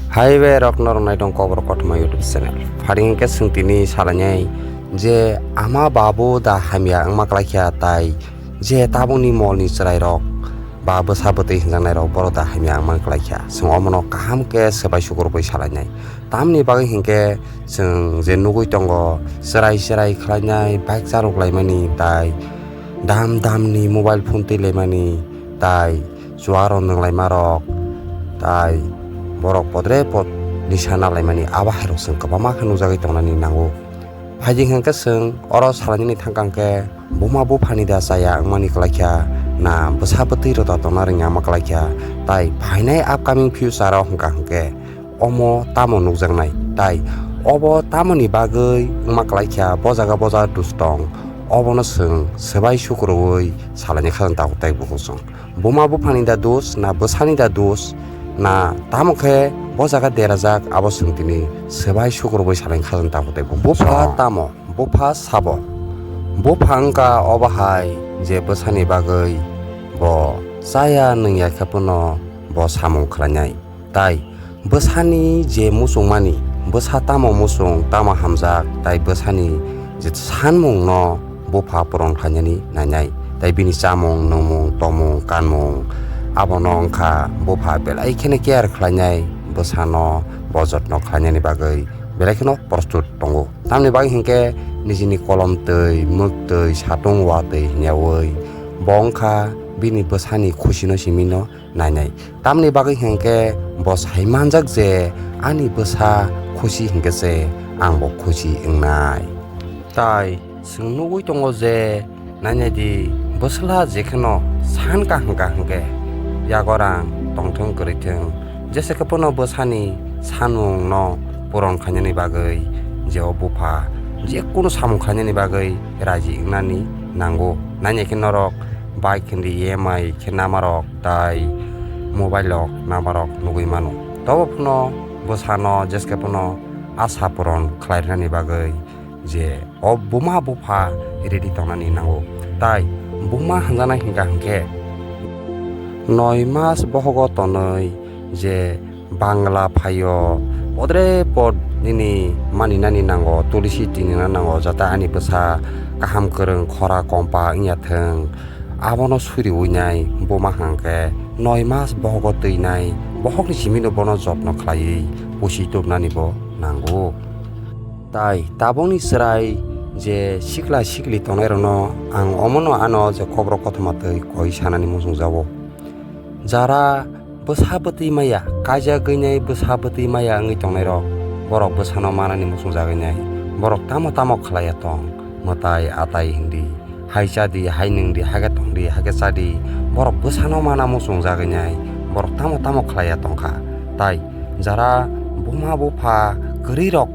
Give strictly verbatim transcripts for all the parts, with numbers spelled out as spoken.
Hai bai rok norok nai tong Kokborok Kothoma YouTube channel. Phari hwnkhe chwng tini salainai je ama babu da hamya wngma kwlaikha tai je tabukni molni chwrairok ba bwsa bwtwi hwnjaknairok borok da hamya wngma kwlaikha. Chwng omono kaham khe swbai sukurubui salainai. Tamni bagwi hwnkhe chwng je nugwi tongo chwrai chwrai khlainai bike charwk laimani tai dam damni mobile phone twi laimani tai chuarok nwnglaimarok tai borok podre pod nisa nalaimani abo hairok chwng kwbangma khe nukjagwi tongnani nango. Phaidi hwnkhe chwng oro salainani thangkang khe buma buphani da chaya wngmani kwlaikha na bwsa bwtwi rwda tongna rwngya wngma kwlaikha tai phainai upcoming future o hwnkha hwnkhe omo tamo nukjaknai tai obo tamoni bagwi wngma kwlaikha bo jaga bo jaga dus tong obono chwng swbai sukurubui salaini khajang tabuk tai bukuchwng. Buma buphani da dos na bwsani da dos na tamo khe bo jaga derajak abo chwng tini swbai sukurubui salaini khajang tabuk tai bukuchwng. Bupha tamo? Bupha sabo? Bupha wngkha obo hai je bwsani bagwi bo chaya nwngya khe phano bo samung khlainai. Tai bwsani je muchungmani, bwsa tamo muchung, tamo hamjak, tai bwsani je sanmungno bupha puron khlainani nainai. Tai bini chamung, nungmung, tomung, kanmung, abono wngkha bupha belai kheno care khlainai, bwsano bo jotno khlainani bagwi belai kheno prostut tongo. Tamni bagwi hinkhe nijini kolom twi, mwk twi, satung watwi hinyaui bo wngkha bini bwsani khusino simino nainai. Tamni bagwi hinkhe bo sai manjak je ani bwsa khusi hinkhe se angbo khusi wngnai. Tai chwng nugwi tongo je nainai di bwsla jekheno san kaham kaham khe yago rang tongthwng kwrwithwng jesa khe phano bwsani sanmungno puron khainani bagwi je o bupha jekunu samung khainani bagwi raji wngnani nango. Nainai khe norok bike hwndi E M I khe namarok tai mobile rok namarok nugwi mano. Tobo phano bwsano jeske phano asa puron khlai rwnani bagwi je o buma bupha ready tongnani nango. Tai buma hwnjanai hwnkha hwnkhe noi mas bohogo tonwi je Bangla phaio, podre pod nini maninani nango, tulisi tinina nango, jata ani bwsa kaham kwrwng, khora kompa wngya thwng, abono suriwi nai, buma hwnkhe noi mas bohogo twi nai, bohokni simino bono jotno khlaiwi pusi tubnani bo nango. Tai tabukni chwrai je sikla sikli tongnairokno ang omono ano je Kokborok Kothoma twi koi sanani muchungjago. Jara bwsa bwtwi maya, kaijagwinai bwsa bwtwi maya wngwi tongnairok, borok bwsano manani muchungjagwinai, borok tamo tamo khlaiya tong, mwtai atai hindi, hai chadi, hai nwngdi, haikhe tongdi, haikhe chadi, borok bwsano mana muchungjagwinai, borok tamo tamo khlaiya tongkha. Tai jara buma bupha kwrwirok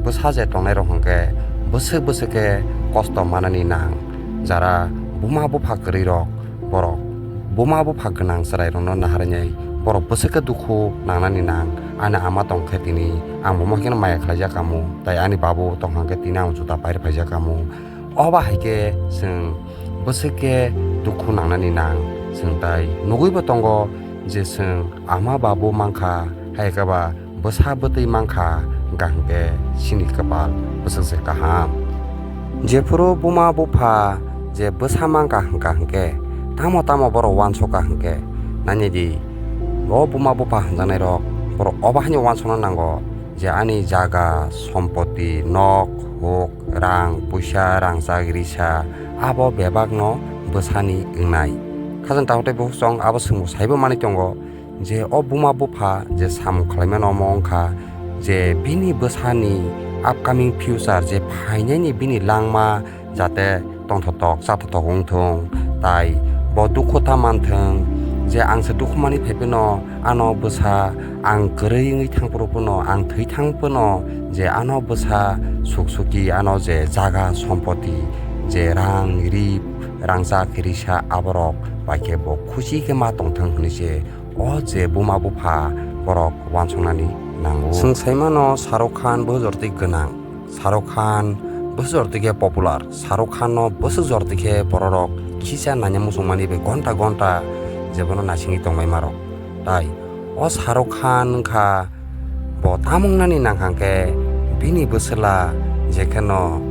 bwsa je tongnairok hwnkhe bwswk bwswk khe kosto manani nang, jara buma bupha kwrwirok borok buma bupha gwnang chwrairokno naharnai borok bwswk khe dukhu nangnani nang. Ani ama tong khe tini ang buma kheno maya khlaijak kamu, tai ani babu tong khe tini ang juta pair phaijak kamu. Obo hai khe chwng bwswk khe dukhu nangnani nang. Chwng tai nugwi bo tongo je chwng ama babu mankha, hai khe ba bwsa bwtwi mankha, hwnkha hwnkhe chini kwpal bwswk se kaham. Jephuru buma bupha je bwsa mankha hwnkha hwnkhe, tamo tamo borok uansukha hwnkhe, nainai di, o buma bupha hwnjaknairok borok obo haino uansukna nango je ani jaga, sompoti, nok, huk, rang, puisa, rangchak, risa, abo bebakno bwsani wngnai. Khajang takhuk tei bukhuk chwng abo swngbo saibo manwi tongo. Je o buma bupha je samung khlaimano omo wngkha je bini bwsani upcoming future je phainaini bini langma jate tongthotok chathotok wngthung, tai bo dukhu ta manthung je ang se dukhu mani phaiphino ano bwsa ang kwrwi wngwi thangphuru phano ang thwi thang phano je ano bwsa suk suki ano je jaga sompoti je rang rip rangchak risa aborok bai khe bo khusi khe ma tongthung hwnwi se o je buma bupha borok uansuknani nango. Chwng saimano Shahrukh Khan bwsajor twi gwnang. Shahrukh Khan bwsajor twi khe popular. Shahrukh Khan no bwsajor twi khe bororok khisa naina muchungmani bai gonta gonta je bono naisingwi tongbai marok. Tai o Shahrukh Khan wngkha Bo tamo wngnani nangkha hwnkhe bini bwswla jekheno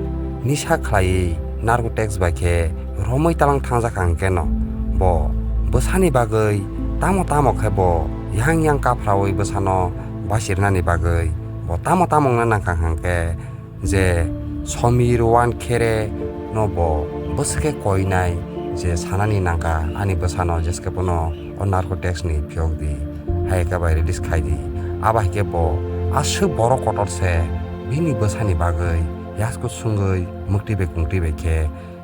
nisa khlaiwi narcotics bai khe romwi talang thangjak hwnkhe no bo bwsani bagwi tamo tamo khe bo yang yang kaphraui bwsano basirnani bagwi bo tamo tamo wngna nangkha hwnkhe je Samir Wankhere no bo bwswkhe koinai je sanani nangkha ani bwsano jeskhe bono o narcotics ni phiyok di, hai khe bai release khai di. Abo hai khe bo aswk borok kotor se bini bwsani bagwi yasku sungwi mwktwi bai kungtwi bai khe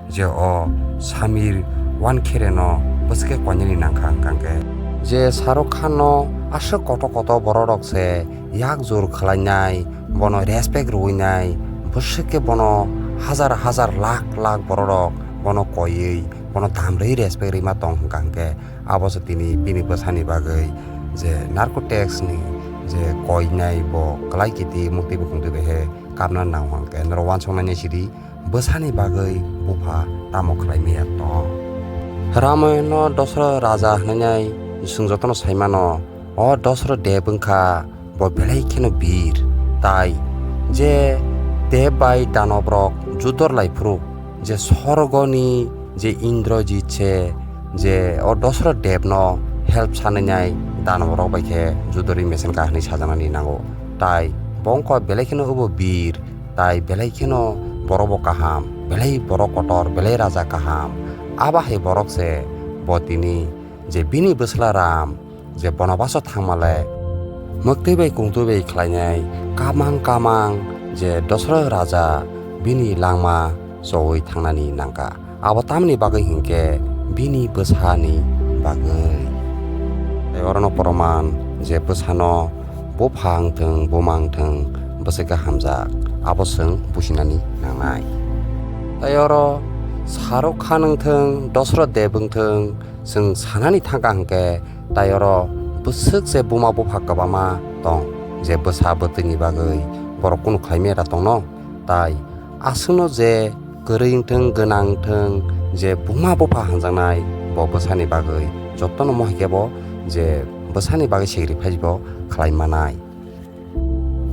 je o Samir Wankhere no bwswkhe koinani nangkha hwnkhe je Shahrukh Khan no aswk kotor kotor borok rok se yak jur khlainai, bono respect rwinai, bwswkhe bono hazar hazar lakh lakh borok rok bono koiwi bono dam rwi respect rwima tong hwnkha hwnkhe abo se tini bini bwsani bagwi je narcotics ni je koinai bo kwlai kiti mwktwi bwkung twi bai khe kapna nango hwnkhe norok uansuknani sidi bwsani bagwi bupha tamo khlai maya tong. Ramayano Dosra raja hwnwi chwng jotono sai mano, o Dosra deb wngkha bo belai kheno bir, tai je deb bai danob rok judor lai phuru je sorgoni je Indrajit se je o Dosra deb no help sanai nai danob rok bai khe judor wi mesen kha hwnwi sajaknani nango, tai bo wngkha belai kheno obo bir. Tai belai kheno borok bo kaham, belai borok kotor, belai raja kaham. Abo hai borok se bo tini je bini bwsla Ram je bonobaso thangmale mwktwi bai kungtwi bai khlainai kamang kamang je Dosra raja bini langma chowi thangnani nangkha. Abo tamni bagwi hinkhe bini bwsani bagwi. Tei orono poroman je bwsano bupha wngthwng, buma wngthwng, bwswk khe hamjak, abo chwng businani nangnai. Tei oro Shahrukh Khan wngthwng, Dosra Deb wngthwng, chwng sanani thangkha hinkhe, tai oro bwswk se buma bupha kwbangma tong, je bwsa bwtwini bagwi borok kunu khlaimaya da tongno, tai aswkno je kwrwi wngthwng, gwnang wngthwng, je buma bupha hamjaknai, bo bwsani bagwi jotono mohai khe bo je bwsani bagwi sacrifice bo khlai manai.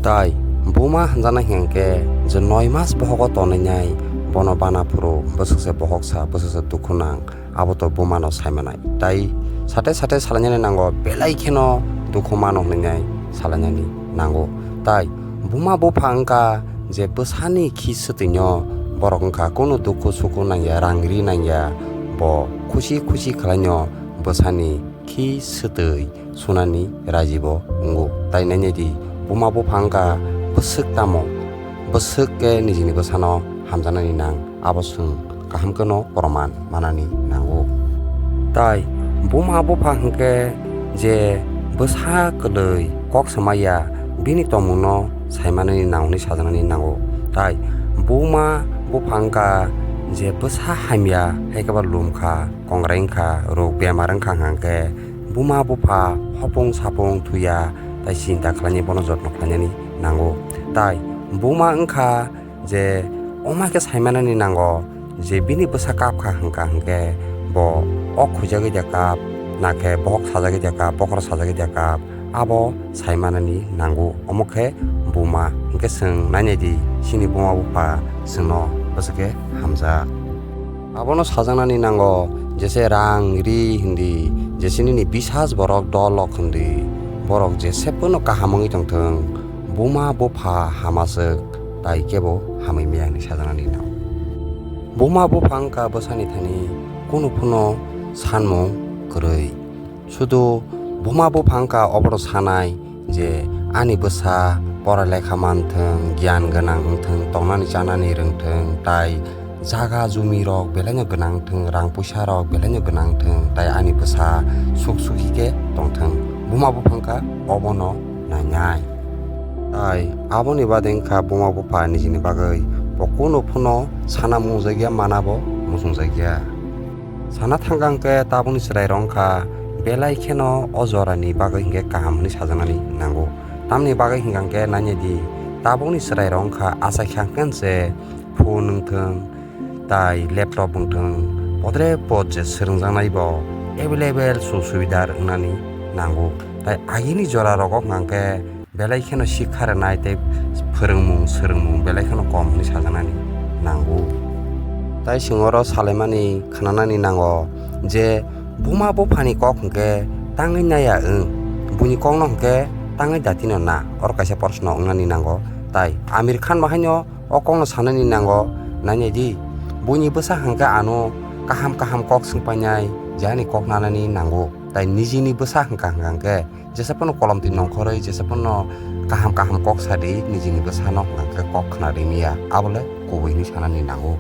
Tai buma hamjaknai hinkhe je noi mas bohogo tonwi nai bono bana phuru bwswk se bohok sa, bwswk se dukhu nang. Abo to buma no sai manai. Tai sate sate salainani nango, belai kheno dukhu mano hwnwi nai salainani nango. Tai buma bupha wngkha je bwsani khi swtwino borok wngkha, kunu dukhu sukhu nangya, rang ri nangya, bo khusi khusi khlaino bwsani khi swtwi sunani raji bo wngo. Tai nainai di, buma bupha wngkha bwswk tamo, bwswk khe nijini bwsano hamjaknani nang, abo chwng kaham kheno poroman manani nango. Tai buma bupha hwnkhe je bwsa kwlwi kok samaya bini tongmungno saimanani nang hwnwi sajaknani nango. Tai buma bupha wngkha je bwsa hamya, hai khe ba lum kha, kongrai wngkha, rog bemar wngkha hwnkhe buma bupha hopung sapung thuya, tai chinta khlainai bono jotno khlainani nango. Tai buma wngkha je oma khe saimanani nango je bini bwsa kap kha hwnkha hwnkhe bo ok khuijagwi da kap, na khe bohok sajagwi da kap, bokhorok sajagwi da kap, abo saimanani nango. Omo khe buma hwnkhe chwng nainai di chini buma bupha chwngno bwswk khe hamjak. Abono sajaknani nango, jese rang ri hindi, jese nini bisas borok dolok hindi, borok jese phano kaham wngwi tongthwng, buma bupha hamaswk tai kebo hamwi maya hwnwi sajaknani nango. Buma bupha wngkha bwsani thani kunu phano sanmung kwrwi. Sudu buma bupha wngkha obono sanai je ani bwsa pora lekha manthwng, giyan gwnang wngthwng, tongnani chanani rwngthwng, tai jaga jumi rok belaino gwnang thwng, rang puisa rok belaino gwnang thwng, tai ani bwsa suk sukhi khe tongthwng. Buma bupha wngkha obono nainai. Tai aboni bade wngkha buma bupha nijini bagwi bo kunu phano sana mungjakya, mana bo muchungjakya. Sana thangkha hwnkhe tabukni chwrairok wngkha belai kheno o jorani bagwi hinkhe kaham hwnwi sajaknani nango. Tamni bagwi hinkha hwnkhe nainai di, tabukni chwrairok wngkha achaikha hwnkhe se phone wngthwng tai laptop wngthwng, podre pod je swrwngjaknai bo available su subidar wngnani nango. Tai agini jorarogo hwnkha hwnkhe belai kheno sikha rwnai tei phwrwngmung swrwngmung belai kheno kom hwnwi sajaknani nango. Tai chwng oro salaimani khnanani nango je buma buphani kok hwnkhe tangwi naiya wng, buini kokno hwnkhe tangwi datino na, oro kaisa proshno wngnani nango. Tai Amir Khan bahaino o kokno sanani nango, nainai di, buini bwsa hwnkhe ano kaham kaham kok swngpainai, je ani kok nanani nango. Tai nijini bwsa hwnkha hwnkha hwnkhe jesa phano kolomtwi nongkhorwi, jesa phano kaham kaham kok sadi, nijini bwsano hwnkha hwnkhe kok khna rimiya, abole kubui hwnwi sanani nango.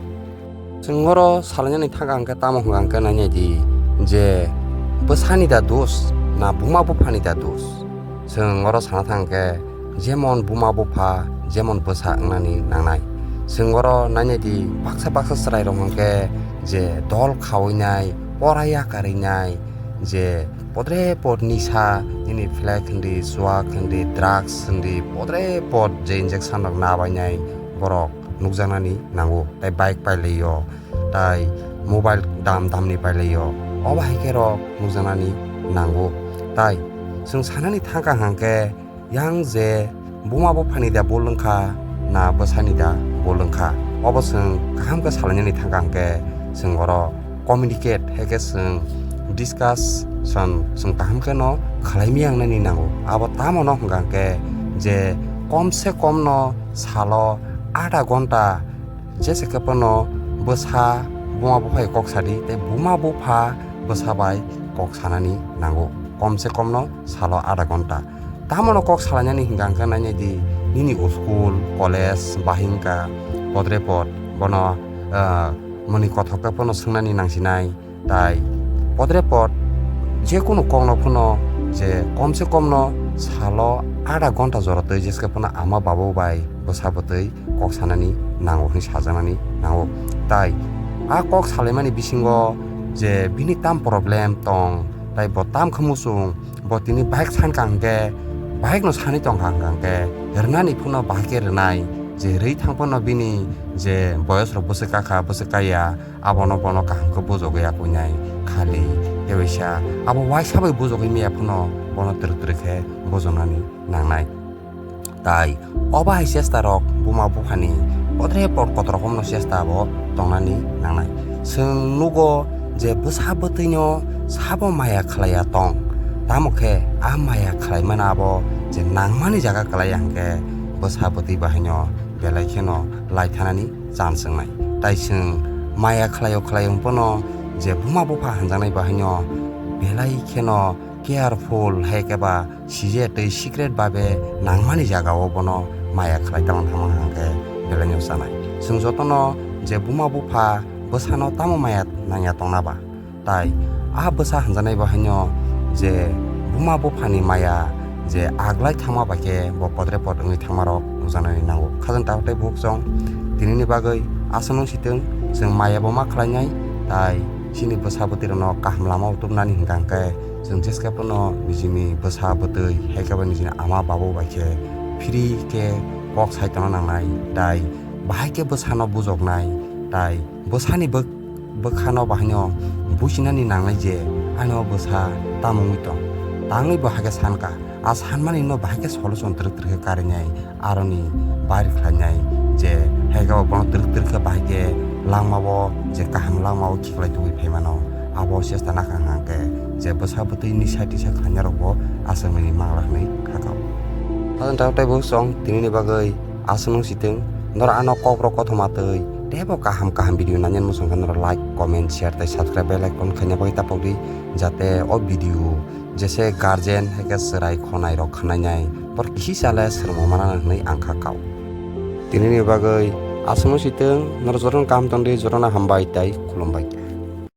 Chwng oro salainani thangkha hwnkhe tamo hwnkha hwnkhe nainai di je bwsani da dos na buma buphani da dos. Chwng oro sana thangkhe jemon buma bupha jemon bwsa wngnani nangnai. Chwng oro nainai di baksa baksa chwrairok hwnkhe je dol khawi nai, pora yakarwi nai, je podre pod nisa, nini flake hwndi, chuak hwndi, drugs hwndi, podre pod je injection rok nabainai borok nukjaknani nango, tai bike pailaio, tai mobile dam damni pailaio, obo hai khe rok nukjaknani nango. Tai chwng sanani thangkha hwnkhe, yang je buma buphani da bul wngkha na bwsani da bul wngkha, obo chwng kaham khe salainani thangkha hwnkhe, chwng oro communicate hai khe chwng discussion chwng kaham khe no khlai maya wngnani nango. Abo tamo no hwnkha hwnkhe je kom se kom no salo adha ghonta jesa khe phano bwsa buma buphai kok sadi tei buma bupha bwsa bai kok sanani nango, kom se kom no salo adha ghonta. Tamo no kok salainani hwnkha hwnkhe nainai di, nini school, college, bahai wngkha, podre pod, bono, ah, mwnwi kothok khe phano swngnani nangsinai, tai podre pod, jekunu kokno phano je kom se kom no salo adha ghonta jora twi jesa khe phano ama babu bai bwsa bwtwi kok sanani nango hwnwi sajaknani nango. Tai a kok salaimani bisingo je bini tam problem tong, tai bo tam khe muchung, bo tini bike sankha hwnkhe, bike no sani tongkha hwnkha hwnkhe, rwnani phano bahai khe rwnai, je rwi thang phano bini je boyos rok bwswk kakha, bwswk kaya, abono bono kaham khe bujogwi yakuinai khali, tei waisa abo waisa bai bujogwi maya phano bono twrwk twrwk khe bujoknani nangnai. Tai obo hai chesta rok buma buphani podre pod kotor rokomno chesta bo tongnani nangnai. Chwng nugo je bwsa bwtwino sabo maya khlaiya tong, tamo khe a maya khlaimano abo je nangmani jaga klaiya hwnkhe bwsa bwtwi bahaino belai kheno lai thanani chance wngnai. Tai chwng maya khlaio khlaio wng phano je buma bupha hwnjaknai bahaino belai kheno careful hai khe ba sije tei secret babe nangmani jagao bono maya khlai tongna thangma hwnkhe belai no chanai. Chwng jotono je buma bupha bwsano tamo maya nangya tongna ba? Tai a bwsa hwnjaknai bahaino je buma buphani maya je aglai thangma bai khe bo podre pod wngwi thangma rok nukjaknani nango. Khajang tabuk tei bukhuk chwng tinini bagwi aswk nung sitwng chwng maya bo ma khlainai, tai chini bwsa bwtwi rokno kaham lama o tubnani hwnkha hwnkhe chwng jesa khe phano nijini bwsa bwtwi hai khe bo nijini ama babu bai khe free khe kok sai tongna nangnai, tai bahai khe bwsano bujoknai, tai bwsani bwk-, bwkhano bahaino buchinani nangnai je ani o bwsa tamo wngwi tong. Tangwi bo hai khe sankha, a sanmani no bahai khe solution twrwk twrwk khe karinai, aroni bair khlainai je hai khe bo bono twrwk twrwk khe bahai khe langmao je kaham langmao khiklai tubui phaimano. Abo chesta nakha hwnkha hwnkhe je bwsa bwtwi nisa tisa khlainai rokbo aswk nini mangla hwnwi khakao. Khajang tabuk tei bukhuk chwng tinini bagwi aswk nung sitwng, norok ano kok rok kothoma twi teibo kaham kaham video nangya muchung khe norok like, comment, share tei subscribe bell icon khaina bagwi tapok di, jate o video jese guardian hai khe chwrai khonai rok khwnainai borok kisi chale swrwngma mana hwnwi ang kha kao. Tinini bagwi aswk nung sitwng, norok jotono kaham tong di, jotono hambai tei khulumbai.